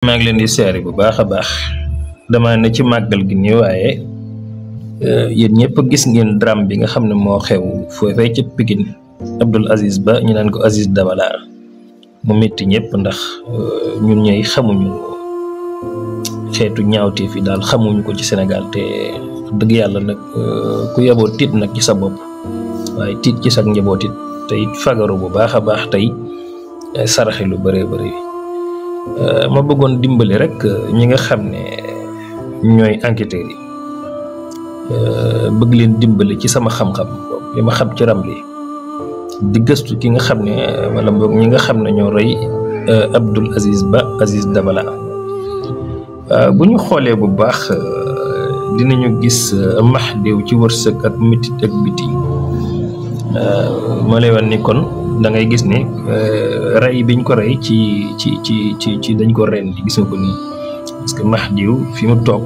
maa ngi leen di siyaare bu baax a baax dama ne ci màggal gi nii waaye yéen ñëpp gis ngeen drame bi nga xam ne moo xew foofee ca Pikine Abdoul Aziz Ba ñu naan ko Aziz Dabala mu métti ñëpp ndax ñun ñooy xamuñu xeetu ñaawteef yi daal xamuñu ko ci Sénégal te dëgg yàlla nag ku yeboo tiit nag ci sa bopp waaye tiit ci sa njaboot it tey fagaru bu baax a baax tey saraxe lu bëree bëri. ma bëggoon dimbali rek ñi nga xam ne ñooy enquêteurs yi bëgg leen dimbali ci sama xam-xam li ma xam ci Ramli di gëstu ki nga xam ne wala boog ñi nga xam ne ñoo rey Abdoul Aziz Ba Aziz Dabala bu ñu xoolee bu baax dinañu gis maxdew ci wërsëg ak mitit ak biti ma lay wan ni kon da ngay gis ne rey biñ ko rey ci dañ ko ren di gis nga ko nii parce que Mahdiw fi mu toog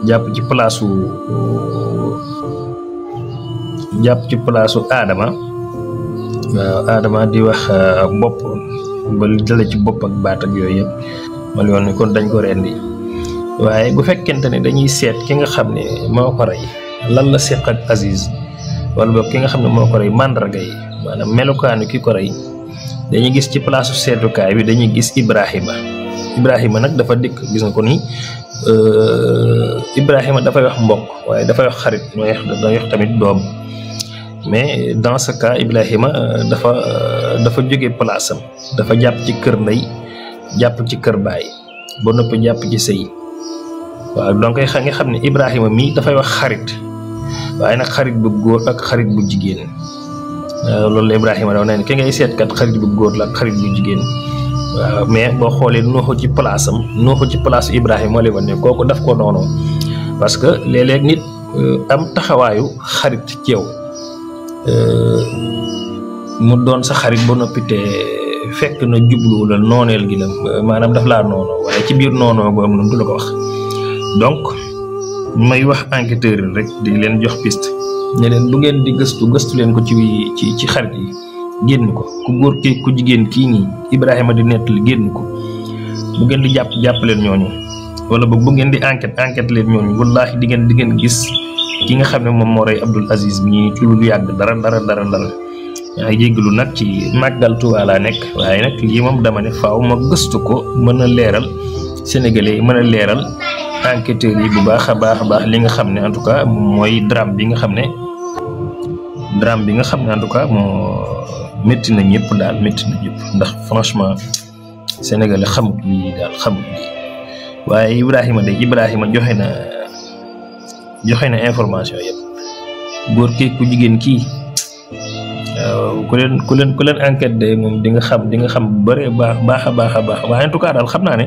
jàpp ci palaasu Adama waaw Adama di wax bopp ba dale ci bopp ak baat ak yooyu yëpp ma lay wan ni kon dañ ko rendi waaye bu fekkente ne dañuy seet ki nga xam ne moo ko rey lan la seq ak Aziz wala boog ki nga xam ne moo ko rey màndarga yi maanaam melukaanu ki ko rey dañuy gis ci place seetukaay bi dañuy gis Ibrahima nag dafa dikk gis nga ko ni Ibrahima dafay wax mbokk waaye dafay wax xarit mooy wax tamit doom mais dans ce cas Ibrahima dafa jóge place am dafa jàpp ci kër ndey jàpp ci kër baay ba noppi jàpp ci sëy waaw donc nga xam ne Ibrahima mii dafay wax xarit waaye nag xarit bu góor ak xarit bu jigéen loolu la Ibrahima dafa ne ki ngay seet kat xarit bu góor la ak xarit bu jigéen waaw mais boo xoolee nooxu ci place am nooxu ci place Ibrahima moo lay wan ne kooku daf ko noonu parce que léeg-léeg nit am taxawaayu xarit ci yow mu doon sa xarit ba noppi te fekk na jublu la nooneel gi la maanaam daf laa noonu waaye ci biir noonu boobu noonu du la ko wax donc may wax enquêteur yi rek di leen jox piste ne leen bu ngeen di gëstu leen ko ci xarit yi génn ko ku góor ki ku jigéen kii nii Ibrahima di nettali génn ko bu ngeen di jàpp leen ñooñu wala boog bu ngeen di enquête leen ñooñu wallaahi di ngeen gis ki nga xam ne moom moo rey Abdoul Aziz mi ci lu yàgg dara yaa ngi jéggalu nag ci màggal Tuubaa laa nekk waaye nag lii moom dama ne faaw ma gëstu ko mën a leeral sénégalais yi mën a leeral enquêteurs yi bu baax a baax li nga xam ne en tout cas mooy drame bi nga xam ne en tout cas moo métti na ñëpp daal ndax franchement sénégalais xamut lii waaye Ibrahima joxe na information yëpp góor kii ku jigéen kii ku leen enquête de moom di nga xam bu bëree baax a baax waaye en tout cas daal xam naa ne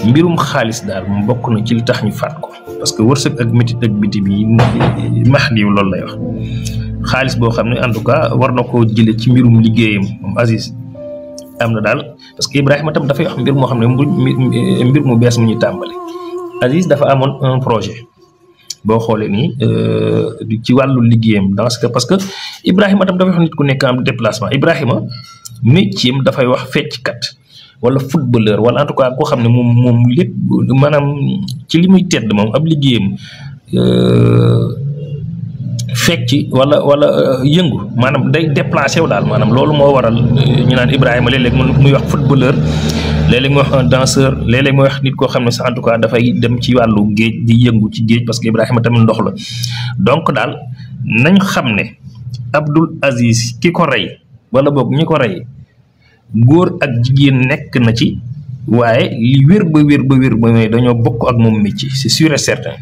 mbirum xaalis daal moom bokk na ci li tax ñu faat ko parce que wërsëg ak métit ak biti bi Mahdiw loolu lay wax xaalis boo xam ne en tout cas war na koo jële ci mbirum liggéeyam moom Aziz am na daal parce que Ibrahima tam dafay wax mbir moo xam ne mbir mu bees mu ñu tàmbali Aziz dafa amoon un projet boo xoolee nii ci wàllu liggéeyam parce que Ibrahima tam dafay wax nit ku nekk am déplacement Ibrahima métier am dafay wax fecckat wala footballeur wala en tout cas koo xam ne moom lépp maanaam ci li muy tedd moom ab liggéeyam fecc wala yëngu maanaam day déplacé wu daal maanaam loolu moo waral ñu naan Ibrahima léeg-léeg muy wax footballeur léeg-léeg muy wax un danseur léeg-léeg muy wax nit koo xam ne sax en tout cas dafay dem ci wàllu géej di yëngu ci géej parce que Ibrahima tamit ndox la donc daal nañ xam ne Abdoul Aziz ki ko rey wala boog ñi ko rey góor ak jigéen nekk na ci waaye li wér ba mooy dañoo bokk ak moom métier c'est sûr et certain